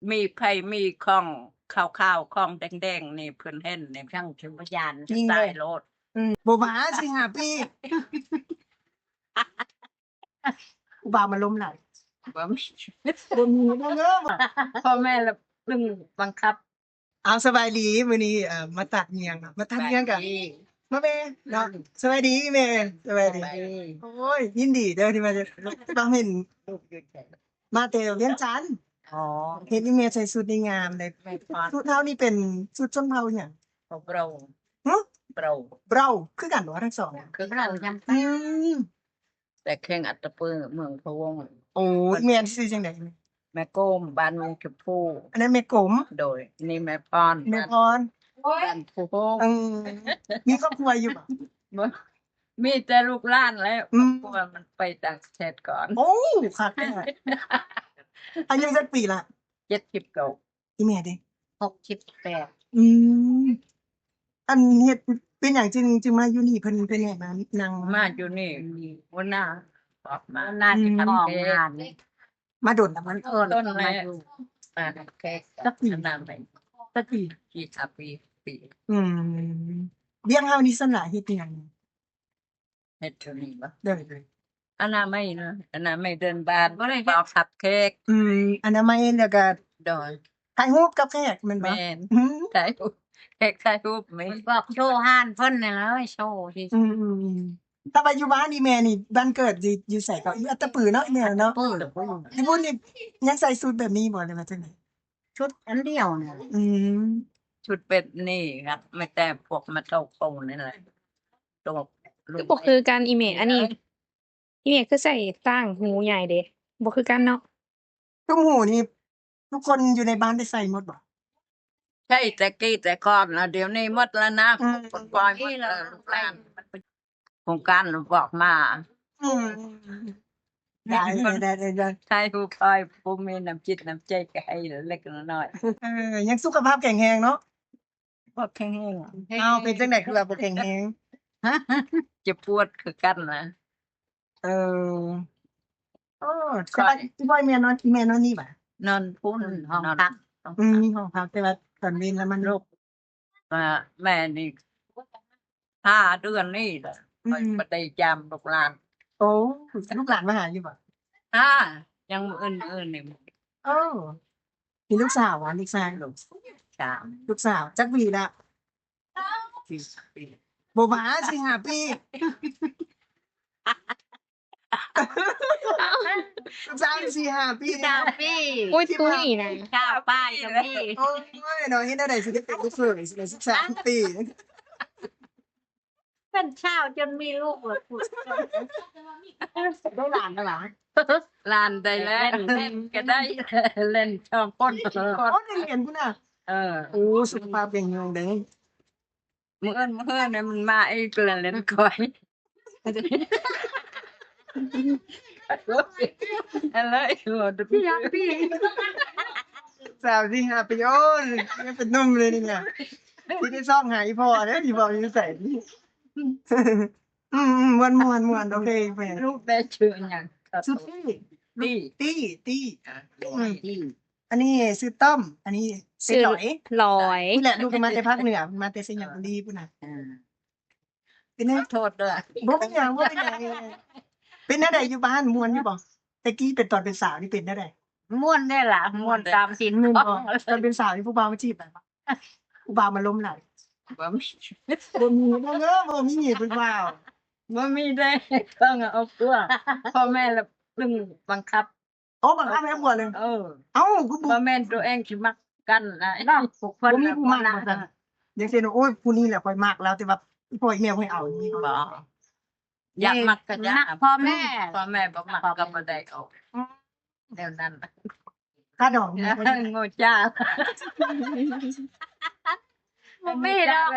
ມີໃຜມີຂອງຂາວໆ ຂອງແດງໆ ນີ້ ເພິ່ນເຫັນນີ້ ທັງເທວະຍານ ຍິງເລີຍ ຕາຍໂລດ. ອືມ ບໍ່ວ່າ ສີ່ຫ້າປີ ຜູ້ບ່າວມາລົມຫຼາຍ ບໍ່ມີ ບໍ່ມີເດີ ພໍ່ແມ່ລະເພິ່ນບັງຄັບ. ເອົາ ສະບາຍດີ ມື້ນີ້ ເອີ ມາຕັດຫຍັງ ມາຕັດຫຍັງກະ ສະບາຍດີ ມາແມ່ເນາະ. ອືມ ສະບາຍດີແມ່ ສະບາຍດີ ສະບາຍດີ. ໂອ້ຍ ຍິນດີເດີທີ່ມາ ຕ້ອງເຫັນ ມາແຕ່ວຽງຈັນ. ອໍ ເຫັນອີແມ່ໃສ່ຊຸດນີ້ງາມເດ້. ຊຸດເຮົານີ້ເປັນຊຸດຊົນເຜົ່າຫຍັງ? ເຜົ່າເບົາ. ຫຶ? ເບົາ. ເບົາ ຄືກັນບໍ່ທັງສອງ? ຄືກັນ. ອືມ ແຕ່ແຂວງອັດຕະປື ເມືອງພະວົງ. ໂອ້ ແມ່ຊື່ຈັ່ງໃດ? ແມ່ກົມ ບ້ານເມືອງຊະພູ. ອັນນັ້ນແມ່ກົມ. ໂດຍ ນີ້ແມ່ພອນ ແມ່ພອນ ບ້ານພູໂຮງ. ອືມ ມີຄອບຄົວຢູ່ບໍ່? ບໍ່ ມີແຕ່ລູກຫຼານແລ້ວ. ອືມ ຄອບຄົວມັນໄປຕ່າງປະເທດກ່ອນ. ໂອ້ ຄັກແທ້. ອາຍຸຈັກປີລະ? ເຈັດສິບເກົ້າ. ອີແມ່ເດ? ຫົກສິບແປດ. ອືມ ອັນເຮັດ ເປັນຫຍັງຈຶ່ງ ຈຶ່ງມາຢູ່ນີ້? ເພິ່ນ ເພິ່ນໃຫ້ມານັ່ງ ມາຢູ່ນີ້ ຫົວໜ້າບອກມາ. ອືມ ຫົວໜ້າເຮັດຂອງງານນີ້ ມາດົນແລ້ວບໍ່? ເອີ ດົນແລ້ວ ມາຢູ່ ມາແຂກ. ຈັກປີ? ອັນນັ້ນໄປ ຈັກປີ? ສີ່ຫ້າປີ. ປີ. ອືມ ວຽກເຮົານີ້ສ່ວນຫຼາຍເຮັດຫຍັງ? ເຮັດເທົ່ານີ້ບໍ່? ໂດຍ ໂດຍ ອະນາໄມເນາະ ອະນາໄມເດີ່ນບ້ານ ບໍ່ໄດ້ເຮັດ ເຝົ້າຮັບແຂກ. ອືມ ອະນາໄມ ແລ້ວກະ ໂດຍ ຖ່າຍຮູບກັບແຂກແມ່ນບໍ່? ແມ່ນ. ອືມ ຖ່າຍຮູບ ແຂກຖ່າຍຮູບແມ່ນ ບອກໂຊຮ້ານເພິ່ນນີ້ລະ ໂຊທີ່ ອືມ ອືມ ອືມ. ແຕ່ວ່າຢູ່ບ້ານນີ້ແມ່ນີ້ ບ້ານເກີດຢູ່ ຢູ່ໃສເກາະ? ຢູ່ອັດຕະປືເນາະ ແມ່ເນາະ. ຢູ່ພຸ້ນນີ້ຍັງໃສ່ຊຸດແບບນີ້ບໍ່ ຫຼືວ່າຈັ່ງໃດ? ຊຸດອັນດຽວນັ້ນ. ອືມ ຊຸດແບບນີ້ຄັບ ມີແຕ່ພວກມາເທົາໂຕນີ້ແຫຼະ. ໂຕ ຄືບໍ່ຄືກັນອີແມ່. ອັນນີ້ອີແມ່ຄືໃສ່ຕ່າງຫູໃຫຍ່ເດ ບໍ່ຄືກັນເນາະ. ຕຸ້ມຫູນີ້ທຸກຄົນຢູ່ໃນບ້ານໄດ້ໃສ່ໝົດບໍ່? ໃຊ້ແຕ່ກີ້ແຕ່ກ່ອນລະ ດຽວນີ້ໝົດລະນະ. ອືມ ປົດປ່ອຍໝົດລະ ລູກຫຼານ ໂຄງການບອກມາ. ອືມ ໄດ້ ໄດ້ ໄດ້ ໄດ້ ໄດ້ ໃຫ້ຜູ້ຄອຍ ຜູ້ມີນ້ຳຈິດນ້ຳໃຈ ກໍໃຫ້ເລັກນ້ອຍ. ເອີ ຍັງສຸຂະພາບແຂງແຮງເນາະ? ບໍ່ແຂງແຮງ. ເອົາ ເປັນຈັ່ງໃດຄືວ່າບໍ່ແຂງແຮງ? ເຈັບປວດຄືກັນນະ. ເອີ ໂອ້ ສະບາຍດີ. ອີ່ບອຍແມ່ນອນ ແມ່ນອນນີ້ຫວາ? ນອນພຸ້ນ ຫ້ອງພັກ. ອືມ ຫ້ອງພັກ ແຕ່ວ່າຕອນເວັນລະມັນ ລູກ ອ່າ ແມ່ນີ້ຫ້າເດືອນນີ້ແຫຼະ ອືມ ຂ້ອຍບໍ່ໄດ້ຢາມລູກຫຼານ. ໂອ້ ລູກຫຼານມາຫາຢູ່ບໍ່? ຫາ ຍັງມື້ອື່ນ ມື້ອື່ນນີ້. ໂອ້ ມີລູກສາວຫວາ? ລູກຊາຍ ລູກສາວ. ລູກສາວ ຈັກປີລະ? ສີ່ຫ້າປີ. ບໍ່ຫວາ ສີ່ຫ້າປີ. ລູກສາວສີ່ຫ້າປີ. ສາມປີ. ໂອ້ຍ ຕຸ້ຍນະ ຊາວປາຍກໍມີ. ໂອ້ຍເນາະ ເຮັດແນວໃດຊິໄດ້ເປັນລູກເຂີຍ ສິບສາມປີ. ເປັນຊາວຈົນມີລູກແລ້ວ ໄດ້ຫຼານແລ້ວຫວາ? ຫຼານໄດ້ແລ້ວ ເຫຼັ້ນ ເຫຼັ້ນກໍໄດ້ ເຫຼັ້ນສອງຄົນ. ໂອ້ ໄດ້ຮຽນພຸ້ນນະ. ເອີ ໂອ້ ສຸຂະພາບແຂງແຮງເດີ. ມື້ອື່ນ ມື້ອື່ນມັນມາອີກແລ້ວ ເຫຼັ້ນຂ້ອຍ. ອັນເລີຍ ສີ່ຫ້າປີ ສາມສີ່ຫ້າປີ. ໂອ້ຍ ຍັງເປັນໜຸ່ມເລີຍນີ້ນະ. ຊິໄດ້ຊອກຫາອີ່ພໍ່ເດ້ ອີ່ພໍ່ຢູ່ໃສ? ອືມໆ ມ່ວນໆ ມ່ວນ. ໂອເຄ ແມ່ ລູກໄດ້ຊື່ຫຍັງ? ຊື່ຕີ ຕີ ຕີ ຕີ ອ່າ ຕີ. ອັນນີ້ຊື່ຕ້ອມ ອັນນີ້ຊື່ຫຼອຍ ຫຼອຍ. ພຸ້ນແຫຼະ ລູກມາແຕ່ພາກເໜືອ ມາແຕ່ໄຊຍະບູລີພຸ້ນນະ. ອ່າ ເປັນແນວ ໂທດເດີ ບໍ່ເປັນຫຍັງ ບໍ່ເປັນຫຍັງ. ເປັນແນວໃດຢູ່ບ້ານ ມ່ວນຢູ່ບໍ່? ແຕ່ກີ້ເປັນ ຕອນເປັນສາວນີ້ເປັນແນວໃດ? ມ່ວນແດ່ລະ ມ່ວນຕາມສິນ ແມ່ນບໍ່? ຕອນເປັນສາວນີ້ຜູ້ບ່າວມາຈີບຫຼາຍບໍ່? ຜູ້ບ່າວມາລົມຫຼາຍ? ບໍ່ມີ ບໍ່ມີ ບໍ່ມີ ບໍ່ມີຜູ້ບ່າວ ບໍ່ມີເດ້. ຕ້ອງເອົາຜົວ ພໍ່ແມ່ລະເພິ່ນບັງຄັບ. ໂອ້ ບັງຄັບໃຫ້ຜົວເລີຍ? ເອີ ເອົ້າ ຄືບໍ່ ບໍ່ແມ່ນຕົວເອງຊິມັກກັນນະ. ບໍ່ມີຜູ້ມັກວ່າຊັ້ນ. ຢ່າງເຊັ່ນ ໂອ້ຍ ຜູ້ນີ້ແຫຼະຂ້ອຍມັກລາວ ແຕ່ວ່າພໍ່ອີ່ແມ່ບໍ່ໃຫ້ເອົາ. ບໍ່ ຢາກມັກກໍຢາກ ມັກພໍ່ແມ່ ພໍ່ແມ່ບໍ່ມັກກໍບໍ່ໄດ້ເອົາ. ອືມ ແນວນັ້ນ. ຄ່າດອງ ໂງ່ຈ້າ ບໍ່ມີດອກ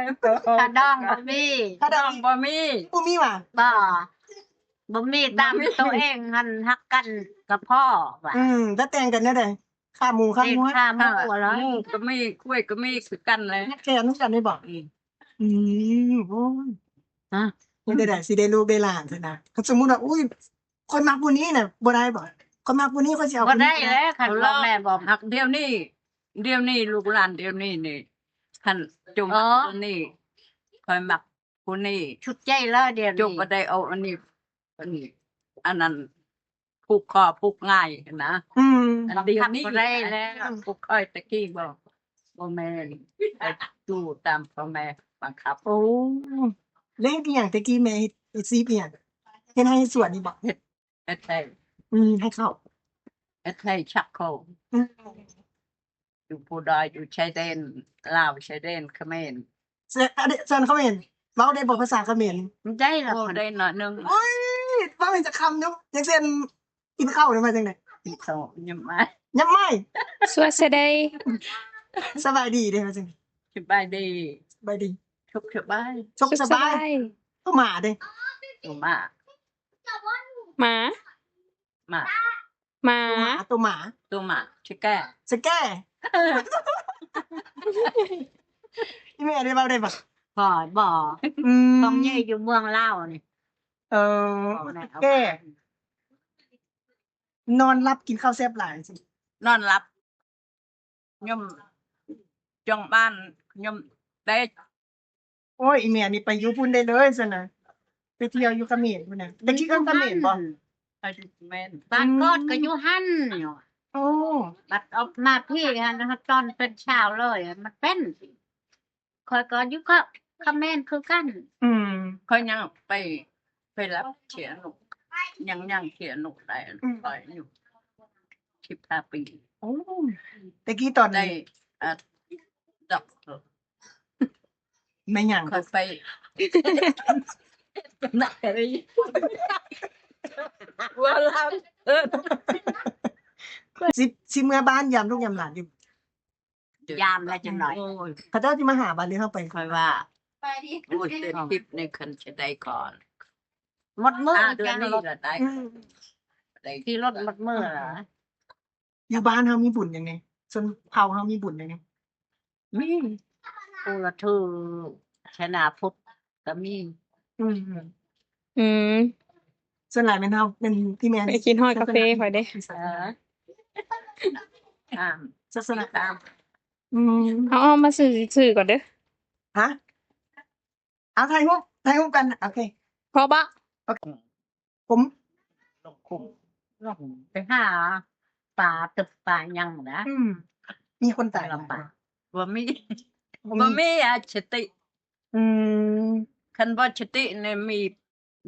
ຄ່າດອງບໍ່ມີ ຄ່າດອງບໍ່ມີ ບໍ່ມີຫວາ? ບໍ່ ບໍ່ມີ ຕາມຕົວເອງຫັ້ນ ຮັກກັນກໍພໍຫວາ. ອືມ ແລ້ວແຕ່ງກັນແນວໃດ? ຂ້າໝູຂ້າງົວ ຂ້າໝູ ງົວລະ ໝູກໍມີ ຄວາຍກໍມີຄືກັນແຫຼະ. ແມ່ນແຂນຄືກັນໄດ້ບໍ່? ອືມ ອືມ ໂອ້ຍ ຮະ ເຮັດແນວໃດຊິໄດ້ລູກໄດ້ຫຼານຊັ້ນນະ? ຄັນສົມມຸດວ່າ ອຸ້ຍ ຂ້ອຍມັກຜູ້ນີ້ນະ ບໍ່ໄດ້ບໍ່? ຂ້ອຍມັກຜູ້ນີ້ ຂ້ອຍຊິເອົາຜູ້ນີ້ ບໍ່ໄດ້ແລ້ວ ຄັນພໍ່ແມ່ບໍ່ມັກ. ດຽວນີ້ ດຽວນີ້ ລູກຫຼານດຽວນີ້ນີ້ ຄັນຈົງ ອໍ ຜູ້ນີ້ ຂ້ອຍມັກຜູ້ນີ້ ຊຸດໃຈແລ້ວດຽວນີ້ ຈົງບໍ່ໄດ້ເອົາອັນນີ້ ອັນນີ້ ອັນນັ້ນ ຜູກຄໍຜູກງ່າຍນະ. ອືມ ອັນດຽວນີ້ ບັງຄັບບໍ່ໄດ້ແລ້ວ ອືມ ຜູ້ຂ້ອຍຕະກີ້ບໍ່ ບໍ່ແມ່ນ ໄປຢູ່ຕາມພໍ່ແມ່ບັງຄັບ. ໂອ້ ແລ້ວເຮັດອີ່ຫຍັງ? ແຕ່ກີ້ແມ່ເຮັດ ເຮັດຊີບອີ່ຫຍັງ? ເຮັດໄຮ່ເຮັດສວນນີ້ບໍ່? ເຮັດ ເຮັດໄຮ່ ອືມ ໄຮ່ເຂົ້າ ເຮັດໄຮ່ຊັກເຂົ້າ ອືມ ຢູ່ພູດອຍ ຢູ່ຊາຍແດນລາວ ຊາຍແດນຂະເໝນ. ເຊີນ ອັນນີ້ ເຊີນຂະເໝນ ເວົ້າໄດ້ບໍ່ພາສາຂະເໝນ? ໄດ້ລະ ພໍໄດ້ໜ້ອຍໜຶ່ງ. ໂອ້ຍ ເວົ້າໃຫ້ຈັກຄຳເນາະ ຢ່າງເຊັ່ນ ກິນເຂົ້ານີ້ວ່າຈັ່ງໃດ? ກິນເຂົ້າ ຍຳໄມ້ ຍຳໄມ້ ສວດສະໄດ ສະບາຍດີເດ້ວ່າຈັ່ງໃດ? ສະບາຍດີ ສະບາຍດີ ສຸກສະບາຍ ສຸກສະບາຍ ສຸກສະບາຍ ໂຕໝາເດ້? ໂຕໝາ ໝາ ໝາ ໝາ ໂຕໝາ ໂຕໝາ ໂຕໝາ ສະແກ ສະແກ ອີ່ແມ່ໄດ້ເວົ້າໄດ້ບໍ່? ຂ້ອຍບໍ່ ອືມ ຂອງໃຫຍ່ຢູ່ເມືອງລາວນີ້ ເອີ ສະແກ ນອນຫຼັບກິນເຂົ້າແຊບຫຼາຍ ນອນຫຼັບ ຍາມຈ້ອງບ້ານ ຍາມແຕ່ ໂອ້ຍ ອີ່ແມ່ນີ້ໄປຢູ່ພຸ້ນໄດ້ເລີຍຊັ້ນນະ ໄປທ່ຽວຢູ່ຂະເໝນພຸ້ນນະ. ໄດ້ຂີ້ເຄື່ອງຂະເໝນບໍ່? ໄປຂະເໝນ ບ້ານກອດກໍຢູ່ຫັ້ນ. ໂອ້ ບັດອອກມາພີ້ຫັ້ນ ຕອນເປັນສາວເລີຍ ມັນເປັນ ຂ້ອຍກໍຢູ່ຂະ ຂະເໝນຄືກັນ. ອືມ ຂ້ອຍຍັງໄປ ໄປຮັບເຊຍນຸ ຍັງ ຍັງເຊຍນຸໄດ້ ອືມ ຂ້ອຍອາຍຸສິບຫ້າປີ. ໂອ້ ແຕ່ກີ້ຕອນໄດ້ ອ່າ ດັອກເຕີ ແມ່ນຫຍັງ? ຂ້ອຍໄປ ນັກເລີຍ ວ່າລາວ ເອີ ຊິ ຊິເມືອບ້ານຢາມລູກຢາມຫຼານຢູ່ ຍາມແລ້ວຈັກໜ້ອຍ ໂອ້ຍ ເຂົາເຈົ້າຊິມາຫາບາດນີ້ເຮົາໄປ ຂ້ອຍວ່າ ໂອ້ຍ ເດືອນສິບນີ້ຄັນຈະໄດ້ກ່ອນ ໝົດມື້ ຫ້າເດືອນນີ້ລະໄດ້ ອືມ ໄດ້ຂີ່ລົດໝົດມື້ລະ. ຢູ່ບ້ານເຮົາມີບຸນຫຍັງແດ່? ຊົນເຜົ່າເຮົາມີບຸນຫຍັງແດ່? ມີ ປູລະຖື ໄຊນາພຸດ ກໍມີ ອືມ ອືມ ສ່ວນຫຼາຍແມ່ນເຮົາ ແມ່ນ ທີ່ແມ່ນ ໄປກິນຮອດກາເຟຂ້ອຍເດ້ ສາສະໜາ ເອີ ອ່າ ສາສະໜາ ອືມ ເຮົາອອກມາຊື້ ຊື້ກ່ອນເດີ ຮະ ເອົາ ຖ່າຍຮູບ ຖ່າຍຮູບກັນ ໂອເຄ ພໍບໍ່? ໂອເຄ ຜົມ ລົງຂຸມ ລົງ ໄປຫາປາຕຶບປາຫຍັງນະ ອືມ ມີຄົນຕາຍຫຼາຍບໍ່? ບໍ່ມີ ບໍ່ມີ ບໍ່ມີອາສະຕິ ອືມ ຄັນບໍ່ສະຕິນີ້ມີ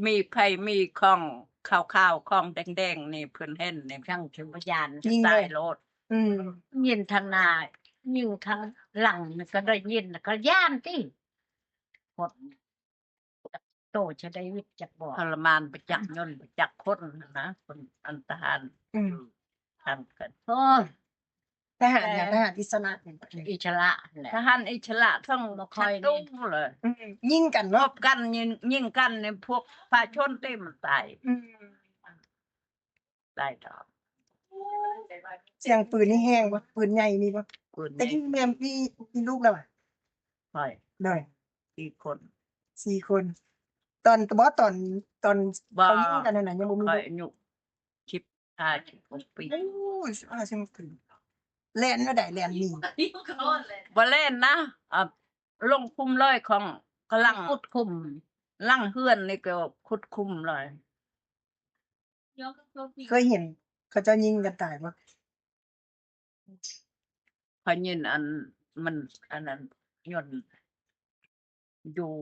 ມີໃຜມີຂອງຂາວໆ ຂອງແດງໆ ນີ້ເພິ່ນເຫັນນີ້ ຈັ່ງຊິບໍ່ຢ້ານ ຍິງເລີຍ ຕາຍໂລດ ອືມ ຍິງທາງໜ້າ ຍິງທາງຫຼັງນີ້ກໍໄດ້ຍິນ ກໍຢ້ານຕິ ຄົນ ໂຕຈະໄດ້ວິດຈັກບໍ່ ທໍລະມານປະຈັກຍົນປະຈັກຄົນຫັ້ນນະ ຄົນອັນຕະຫານ ອືມ ທຳກັນ ໂອ້ຍ ທະຫານຫຍັງ ທະຫານອິດສະຫຼະ ອິດສະຫຼະຫັ້ນແຫຼະ ທະຫານອິດສະຫຼະທັງ ບໍ່ຄ່ອຍ ສັດຕູເລີຍ ອືມ ຍິງກັນເນາະ ລົບກັນ ຍິງ ຍິງກັນໃນພວກປະຊາຊົນເຕັມຕາຍ ອືມ ຫຼາຍດອກ ສຽງປືນນີ້ແຮງບໍ່? ປືນໃຫຍ່ມີບໍ່? ປືນໃຫຍ່ ແຕ່ທີ່ແມ່ນມີ ມີລູກແລ້ວຫວາ? ຂ້ອຍ ໂດຍ ສີ່ຄົນ ສີ່ຄົນ ຕອນ ບໍ່ ຕອນ ຕອນ ບໍ່ ເຂົາຍິງກັນຫັ້ນນະ ຍັງບໍ່ມີ ຂ້ອຍອາຍຸສິບຫ້າ ສິບຫົກປີ ໂອ້ຍ ສິບຫ້າ ສິບຫົກປີ ແລ່ນແນວໃດ? ແລ່ນໜີ ບໍ່ແລ່ນນະ ອ່າ ລົງຂຸມເລີຍ ຂອງ ກຳລັງ ຂຸດຂຸມ ຫຼັງເຮືອນນີ້ກໍຂຸດຂຸມເລີຍ. ເຄີຍເຫັນເຂົາເຈົ້າຍິງກັນຕາຍບໍ່? ຂ້ອຍຍິນອັນ ມັນ ອັນນັ້ນ ຍົນຢູ່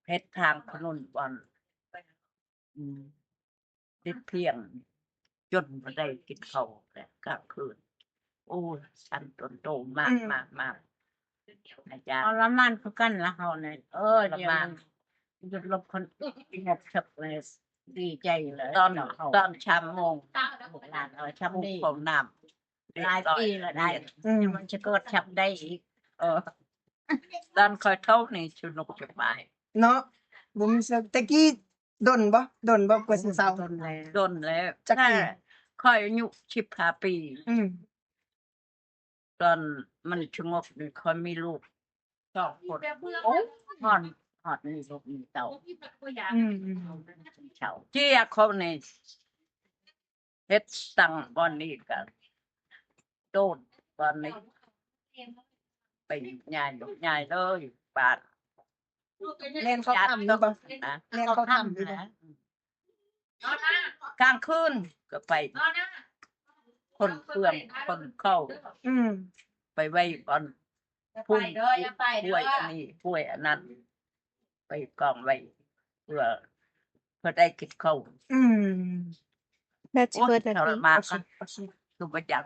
ເຂດທາງຖະໜົນບ່ອນ ອືມ ຕິດພຽງ ຈົນບໍ່ໄດ້ກິນເຂົ້າແລ້ວກາງຄືນ. ໂອ້ຍ ສັນຕົນໂຕມາກ ອືມ ມາກ ມາກ ອາຈານ ທໍລະມານຄືກັນລະເຮົານີ້ ເອີ ທໍລະມານ ດຽວມັນຢຸດລົບຄົນ ສະຫງົບເສິກເລີຍ ດີໃຈເລີຍ ຕອນ ຕອນສາມໂມງ ລູກຫຼານເອີຍ ສຳນີ້ ຫ້ອງນ້ຳ ຫຼາຍປີລະໄດ້ ອືມ ມັນຈະເກີດຊ້ຳໄດ້ອີກ ເອີ ຕອນຂ້ອຍເຖົ້ານີ້ສະໜຸກສະບາຍເນາະ ບໍ່ມີເສິກ ແຕ່ກີ້ ດົນບໍ່? ດົນບໍ່ກວ່າຊິເຊົາ? ດົນແລ້ວ ດົນແລ້ວ ຈັກປີ? ຂ້ອຍອາຍຸສິບຫ້າປີ ອືມ ຕອນມັນສະຫງົບນີ້ ຂ້ອຍມີລູກສອງຄົນ ໂອ້ ຮອດ ຮອດມີລູກມີເຕົ້າ ອືມ ເຊົາ ເຈ້ຍເຂົານີ້ ເຮັດຕັ້ງບ່ອນນີ້ກະໂດນບ່ອນນີ້ ໄປຍ້າຍ ຍ້າຍເລີຍບ້ານ ແລ່ນເຂົ້າຖ້ຳຢູ່ບໍ່? ນະ ແລ່ນເຂົ້າຖ້ຳຢູ່ບໍ່? ກາງຄືນກໍໄປ ຂົນເຄື່ອງຂົນເຂົ້າ ອືມ ໄປໄວ້ບ່ອນພຸ້ນ ຫ້ວຍອັນນີ້ ຫ້ວຍອັນນັ້ນ ໄປກອງໄວ້ ເພື່ອ ເພື່ອໄດ້ກິນເຂົ້າ ອືມ ແບດຊິເບິດແລ້ວຕິ ໂອເຄ ໂອເຄ ຄືບໍ່ຢາກ